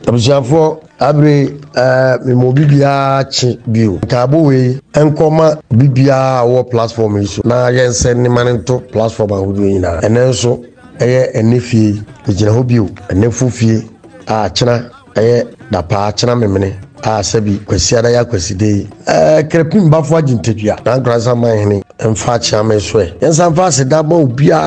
Abusuafoɔ, abere mema obi biara kye bio. Nkaabɔ wei nkɔma obi biara a ɔwɔ platform yi so na yɛnsɛ ne ma no nto platform ahodoɔ nyinaa. Ɛnɛ nso ɛyɛ ɛnɛ fie, ɛgyina hɔ bio, ɛnɛfo fie a kyena ɛyɛ dapaa, kyena memene a sɛbi Kwasiada yɛ Akwaside yi. Krapim bafo agye ntadua na Nkoransa man hene mfa akyeame so ɛ. Yɛnsa mfa aseda ma obiara,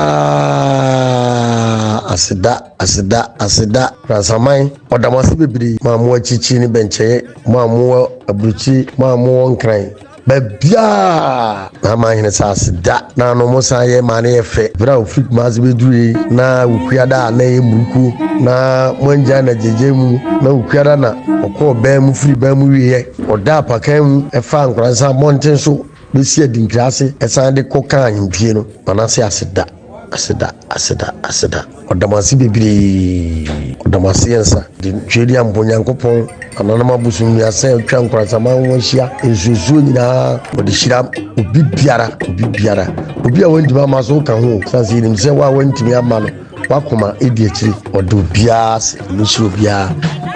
aseda, aseda, aseda. Nkoransaman ɔda mo ase bebree. Mo a mowɔ akyirikyiri ne bɛnkyɛeɛ, mo a mowɔ aburokyiri, mo a mowɔ Nkran, baabiaa na ama hene sɛ aseda na ano mo san yɛ ma no yɛ fɛ. Berɛ a ofiri Kumase bɛdurui na Wukuada a na ɛyɛ murukuo na moangya na gyegye mu na Wukuada na ɔkɔɔ bɛn mu, firi bɛn mu wieɛ, ɔda apakan mu ɛfa Nkoransa mmɔnten so bɛsi Adinkra ase, ɛsan de kɔ kaa ahempie no. Manase aseda, aseda, aseda, aseda. Ɔda mo ase bebree, ɔda mo ase. Yɛnsa de twɛdi ampo Nyankopɔn ananom abosom nnuasa a atwa Nkoransaman ho ahyia, nsuosuo nyinaa, wɔde hyira obi biara, obi biara, obi a wantumi ama so woka ho. Sane sɛ yɛnim sɛ wo a wantumi ama no, wakoma ɛdi akyiri. Ɔde obiara ase, ɔno obiara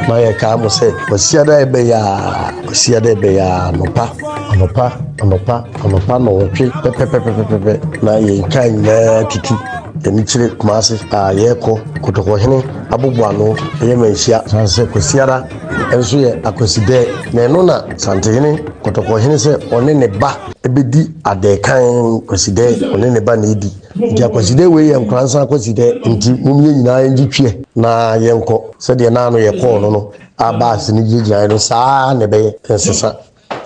na yɛkaa mo sɛ Kwasiada ɛbɛyɛ a, Kwasiada ɛbɛyɛ a, anɔpa, anɔpa, anɔpa, anɔpa 8 pɛpɛpɛpɛpɛ na yɛn kaa nyinaa tutu yɛne kyerɛ Kumase a yɛrekɔ Kotokɔhene aboboano, ɛyɛ Manhyia. Sane sɛ Kwasiada nso yɛ Akwasidɛ na ɛno na Santehene Kɔtɔkɔhene sɛ ɔne ne ba bɛdi adɛɛkan. Kwasidɛ ɔne ne ba na ɛdi, nti Akwasidɛ wei yɛ Nkoransa Akwasidɛ. Nti mom yɛn nyinaa yɛngye tweɛ na yɛnkɔ sɛdeɛ naano yɛkɔɔ no a baase no gyinagyinaeɛ no saa na ɛbɛyɛ nsesa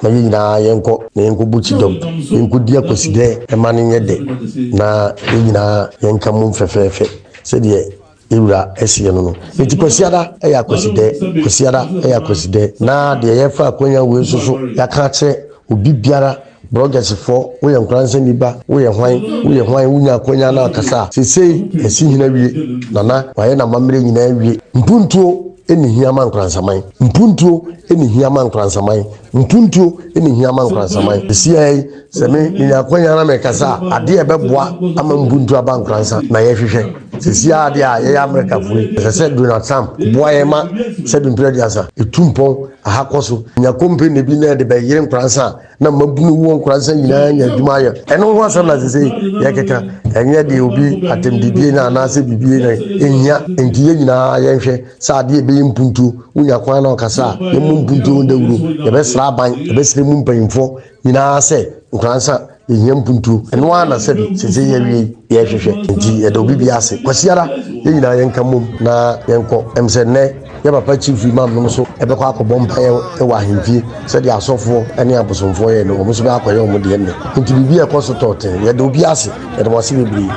na yɛn nyinaa yɛnkɔ na yɛnkɔbɔ kyidɔm, yɛnkɔdi Akwasidɛ ɛma no nyɛ dɛ na yɛn nyinaa yɛnka mom fɛfɛɛfɛ sɛdeɛ ewura ɛseɛ no. Nti Kwasiada ɛyɛ Akwasidɛ, Kwasiada ɛyɛ Akwasidɛ. Na deɛ yɛfa akonnwa wei nso so yɛaka akyerɛ obi biara, bloggersfoɔ, woyɛ Nkoransa niba, woyɛ hwan, woyɛ hwan, wonya akonnwa no akasa a, sesei ɛsi hena wie, nana wayɛ n'amammerɛ nyinaa wie. Mpuntuo ɛne hia ma Nkoransaman, mpuntuo ɛne hia ma Nkoransaman, mpuntuo ɛne hia ma Nkoransaman. Esia yi sɛ me menya akonnwa na mekasa a, adeɛ a ɛbɛboa ama mpuntuo aba Nkoransa na yɛhwehwɛ. Sɛsi adeɛ a yɛyɛ Amerikafoɔ yi, ɛsɛ sɛ Donald Trump boa yɛn ma sɛbi mpere 30 ɛtu mpɔn aha kɔ so nya company bi na yɛde bɛyere Nkoransa a na mmabunu wɔ Nkoransa nyinaa nya adwuma ayɛ. Ɛno ho asɛm na sɛ yɛkeka, ɛnyɛ deɛ obi atɛmdidie na anaasɛ bibie na ɛhia. Nti yɛn nyinaa yɛnhwɛ sɛ adeɛ ɛbɛyɛ mpuntuo. Wonya kwan na ɔkasa a, yɛmmɔ mpuntuo ho dawuro. Yɛbɛsrɛ aban, yɛbɛsrɛ mu mpanyimfoɔ nyinaa sɛ Nkoransa yɛhia mpuntuo. Ɛno ara na sɛbi sɛsɛ yɛwie yɛhwehwɛ. Nti yɛda obi bi ase. Kwasiara yɛn nyinaa yɛnka mmom na yɛnkɔ. Ɛm sɛ nnɛ yɛ papa Chief Imam nom so ɛbɛkɔ akɔbɔ mpaeɛ wɔ ahemfie sɛdeɛ asɔfoɔ ne abosomfoɔ yɛ no, wɔn nso bɛakɔyɛ wɔn deɛ nnɛ. Nti biribi a ɛkɔ so tɔɔten, yɛda obi ase, yɛda mo ase bebree.